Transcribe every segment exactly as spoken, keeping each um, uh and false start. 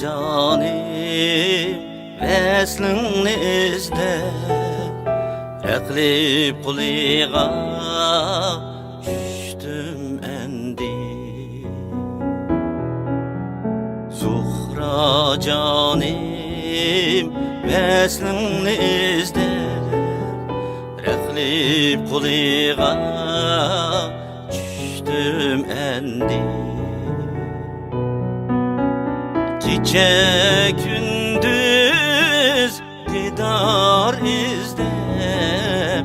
جانىم، ۋەسلىڭنى ئىزدەپ، رەقلىپ قولىغا چۈشتۈم ئەمدى. زۇھرا جانىم، ۋەسلىڭنى ئىزدەپ، رەقلىپ قولىغا چۈشتۈم ئەمدى. كېچە كۈندۈز دىدار ئىزدەپ،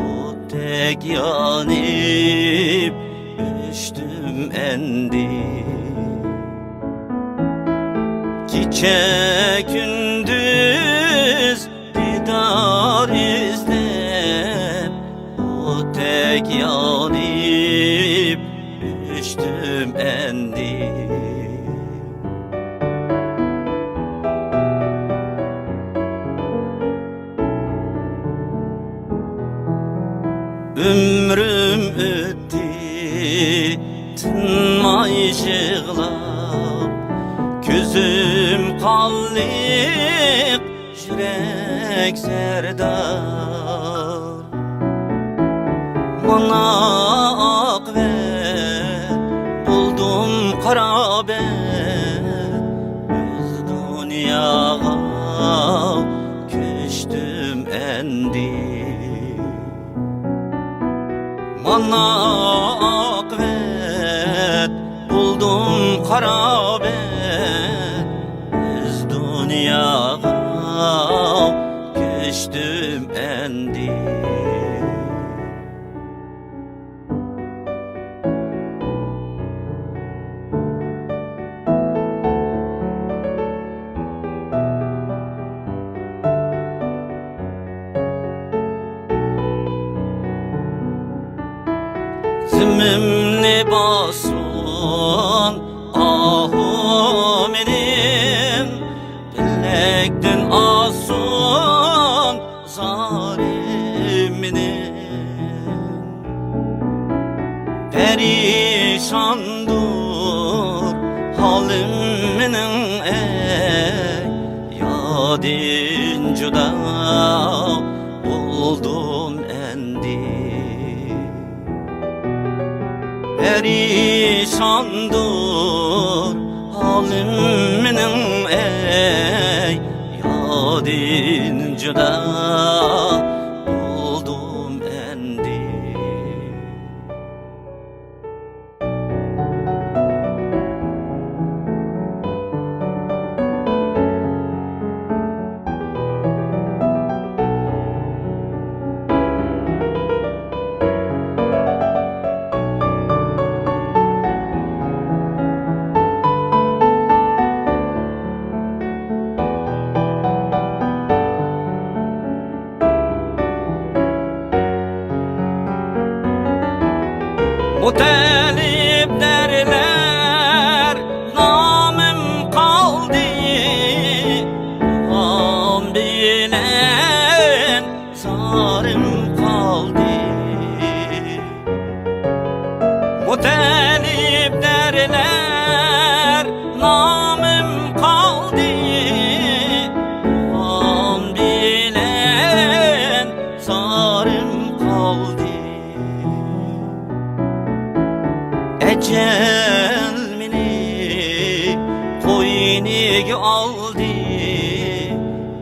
ئوتتەك يانىپ ئۆچتۈم ئەمدى. كېچە كۈندۈز دىدار ئىزدەپ، ئوتتەك يانىپ ئۆچتۈم ئەمدى. ئۆمرۈم ئۆتتى تىنماي يىغلاپ، كۆزۈم قانلىق، يۈرەك زەردار. مانا ئاقىۋەت، بولدۇم قارا بەت، ئۆز دۇنياغا كۆچتۈم ئەمدى. مانا ئاقىۋەت، بولدۇم قارا بەت، ئۆز دۇنياغا كۆچتۈم ئەمدى. زېمىننى باسسۇن ئاھۇ مېنىڭ، پەلەكتىن ئاسسۇن زارىم مېنىڭ. پەرىشاندۇر ھالىم مېنىڭ ئەي، يادىن جۇدا بولدۇم ئەمدى. پەرىشاندۇر ھالىم مېنىڭ ئەي، يادىن جۇدا بولدۇم ئەمدى. مۇتەلىپ دەرلەر نامىم قالدى، غەم بىلەن زارىم قالدى. مۇتەلىپ دەرلەر نامىم قالدى، غەم بىلەن زارىم قالدى. ئەجەل مېنى قوينىگە ئالدى،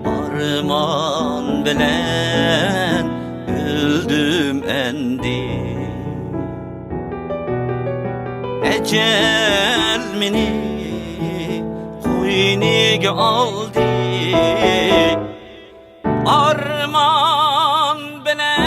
ئارمان بىلەن ئۆلدۈم ئەمدى. ئەجەل مېنى قوينىگە ئالدى، ئارمان بىلەن